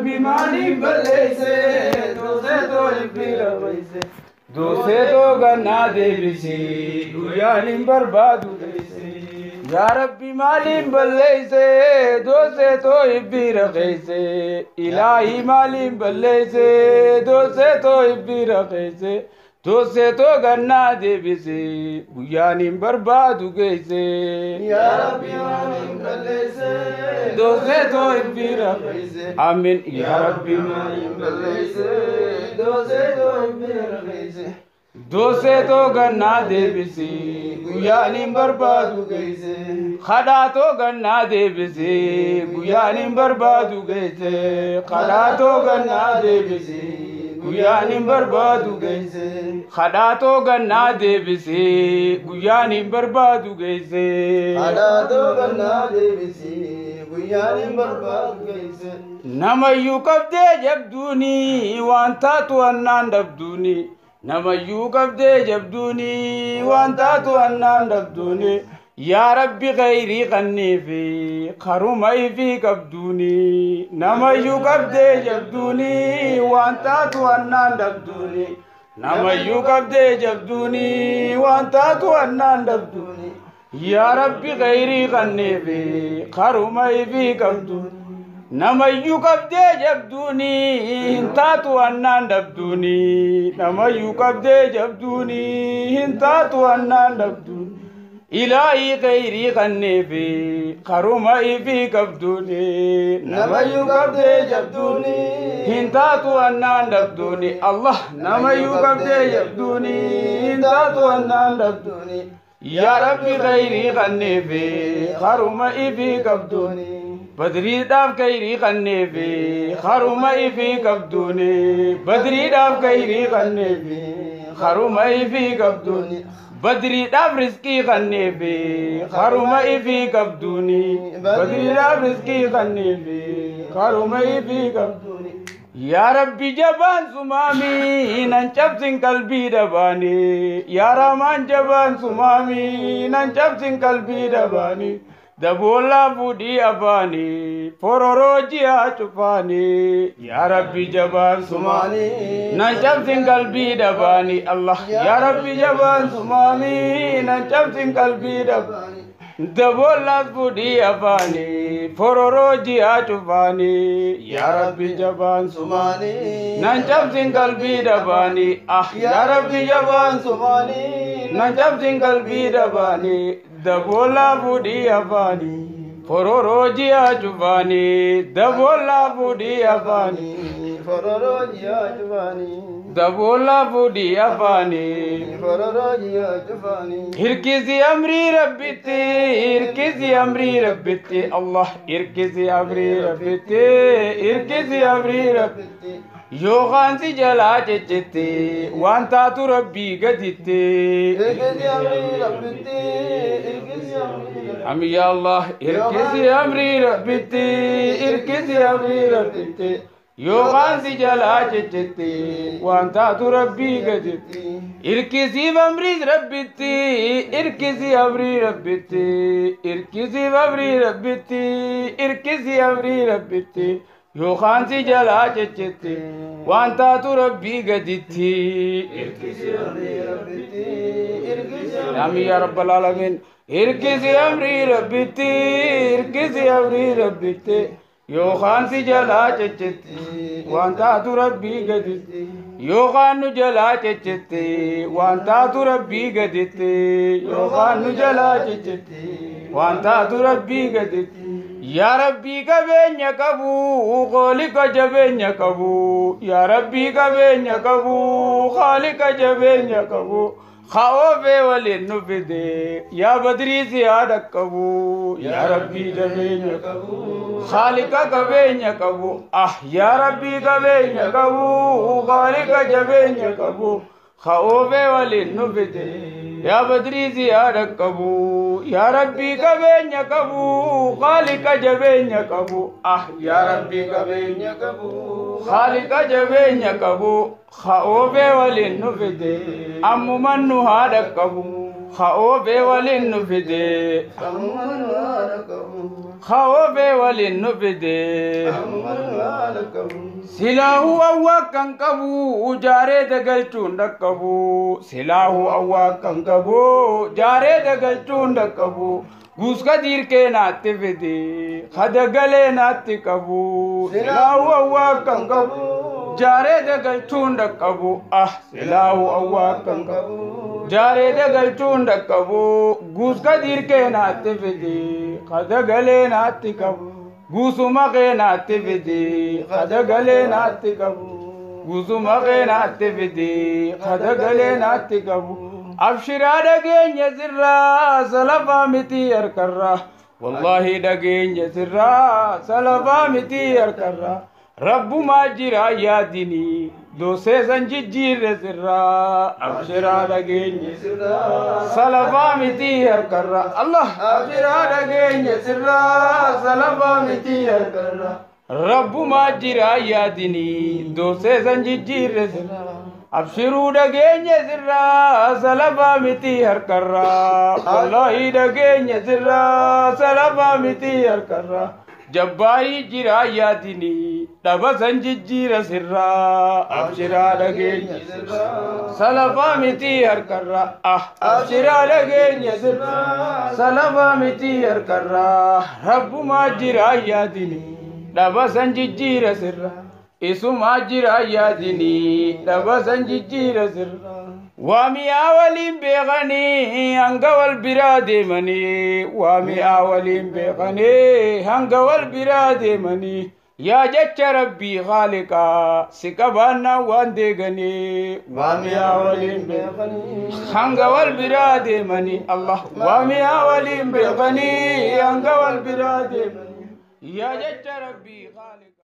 Rabbi maaliin balleeyse doosee too ibbiira geesse doosee too gannaa deebisi guyyaan hin barbaadu geesse. Yaa Rabbi maaliin balleeyse doosee too ibbiira geesse Ilaahii maaliin balleeyse doosee too ibbiira geesse doosee too gannaa deebisi guyyaan hin barbaadu geesse. Yaa Rabbi maaliin balleeyse doosee too ibbiira geesse Amiin. Yaa Rabbi maaliin balleeyse doosee too ibbiira geesse doosee too gannaa deebisi guyyaan hin barbaadu geesse kadhaa too gannaa deebisi guyyaan hin barbaadu geesse kadhaa too gannaa deebisi guyyaan hin barbaadu geesse kadhaa too gannaa deebisi guyyaan hin barbaadu geesse kadhaa too gannaa deebisi guyyaan hin barbaadu geesse. Namayyuu qabdee jabduuni waan taatu annaan dhabduuni namayyuu qabdee jabduuni waan taatu annaan dhabduuni. Yaa Rabbi khayrii qanniifi karuma ifii qabduuni namayyuu qabdee jabduuni waan taatu annaan dhabduuni namayyuu qabdee jabduuni waan taatu annaan dhabduuni. Yaa Rabbi khayrii qanniifi karuma ifii qabduuni namayyuu qabdee jabduuni hin taatu annaan dhabduuni namayyuu qabdee jabduuni hin taatu annaan dhabduuni. Ilaahii khayrii qanniifi karuma ifii qabduuni namayyuu qabdee jabduuni hin taatu annaan dhabduuni Allah namayyuu qabdee jabduuni hin taatu annaan dhabduuni. Yaa Rabbi khayrii qanniifi karuma ifii qabduuni badriidhaaf khayrii qanniifi karuma ifii qabduuni badriidhaaf khayrii qanniifi karuma ifii qabduuni badriidhaaf rizqii qanniifi karuma ifii qabduuni badriidhaaf rizqii qanniifi karuma ifii qabduuni. Yaa Rabbi jabaan sumaamii nan cabsin qalbii dhabaanii yaa Rahmaan jabaan sumaamii nan cabsin qalbii dhabaanii daboollaa fuudhii afaanii fororoo ji'aa cufaanii. Yaa Rabbi jabaan sumaamii nan cabsin qalbii dhabaanii Allah yaa Rabbi jabaan sumaamii nan cabsin qalbii dhabaanii daboollaas fuudhii afaanii fororoo ji'aa cufaanii. Yaa Rabbi jabaan sumaanii nan cabsin qalbii dhabaanii ah yaa Rabbi jabaan sumaanii nan cabsin qalbii dhabaanii daboollaa fuudhii afaanii fororoo ji'aa cufaanii daboollaa fuudhii afaanii fororoo ji'aa cufaanii daboollaa fuudhii afaanii fororoo ji'aa cufaanii. Hirkisi amrii rabbitti hirkisi amrii rabbitti Allah hirkisi amrii rabbitti hirkisi amrii rabbitti yookaan si jalaa ciccitti waan taatu rabbii gaditti. Irkisi amrii rabbitti irkisi amrii rabbitti Ami ya Allah hirkisi amrii rabbitti hirkisi amrii rabbitti yookaan si jalaa ciccitti waan taatu rabbii gaditti. Hirkisiif amrii rabbitti hirkisi amrii rabbitti hirkisiif amrii rabbitti hirkisi amrii rabbitti yookaan si jalaa ciccitti waan taatu rabbii gaditti. Irkisi amrii rabbitti irkisi Amin yaa rabbal aalamiin. Hirkisi amrii rabbitti hirkisi amrii rabbitti yookaan si jalaa ciccitti waan taatu rabbii gaditti yookaan nu jalaa ciccitti waan taatu rabbii gaditti yookaan nu jalaa ciccitti waan taatu rabbii gaditti. Yaa Rabbii qabeenya qabu Khaaliqa jabeenya qabu yaa Rabbii qabeenya qabu Khaaliqa jabeenya qabu Khaoofee waliin nu fide yaa badrii si haa dhaqqabu yaa Rabbii jabeenya qabu Khaaliqa qabeenya qabu ah yaa Rabbii qabeenya qabu Khaaliqa jabeenya qabu Khaoofee waliin nu fide yaa badrii si haa dhaqqabu yaa Rabbii qabeenya qabu Khaaliqa jabeenya qabu ah yaa Rabbii qabeenya qabu Khaaliqa jabeenya qabu Khaoofee waliin nu fide ammuman nu haa dhaqqabu. Ka'oofee waliin nu fide. Ka'oofee waliin nu fide. Silaahuu awwaa kan qabu jaaree dagalchuun dhaqqabu. Silaahuu awwaa kan qabu jaaree dagalchuun dhaqqabu. Guuska diirkee naatti fide kadagalee naatti qabu. Silaahuu awwaa kan qabu jaaree dagalchuun dhaqqabu. Ah silaahuu awwaa kan qabu jaaree dagalchuun dhaqqabu. Guuska diirkee naatti fide kadagalee naatti qabu. Guusuma kee naatti fide kadagalee naatti qabu. Guusuma kee naatti fide kadagalee naatti qabu. Abshiraa dhageenya sirraa salafaa miti harkarraa. Wallaahi dhageenya sirraa salafaa miti harkarraa. Rabbumaa jira yaadini doosee san jijjiirre sirraa. Abshiraa dhageenya sirraa salafaa miti harkarraa. Allah abshiraa dhageenya sirraa salafaa miti harkarraa. Rabbumaa jira yaadini doosee san jijjiirre sirraa. Abshiruu dhageenya sirraa salafaa miti harkarraa. Wallaahi dhageenya sirraa salafaa miti harkarraa. Jabbaarii jira yaadini dhaba san jijjiira sirraa. Abshiraa dhageenya sirraa salafaa miti harkarraa. Ah abshiraa dhageenya sirraa salafaa miti harkarraa. Rabbumaa jira yaadini dhaba san jijjiira sirraa. Isumaa jira yaadini dhaba san jijjiira sirraa. Waa mi'aa waliin beekanii hanga wal biraa deemanii. Waa mi'aa waliin beekanii hanga wal biraa deemanii. Yaa jecha rabbii khaaliqaa si qabaannaan waan deeganii. Waa mi'aa waliin beekanii hanga wal biraa deemanii. Allah waa mi'aa waliin beekanii hanga wal biraa deemanii. Yaa jecha rabbii khaaliqaa.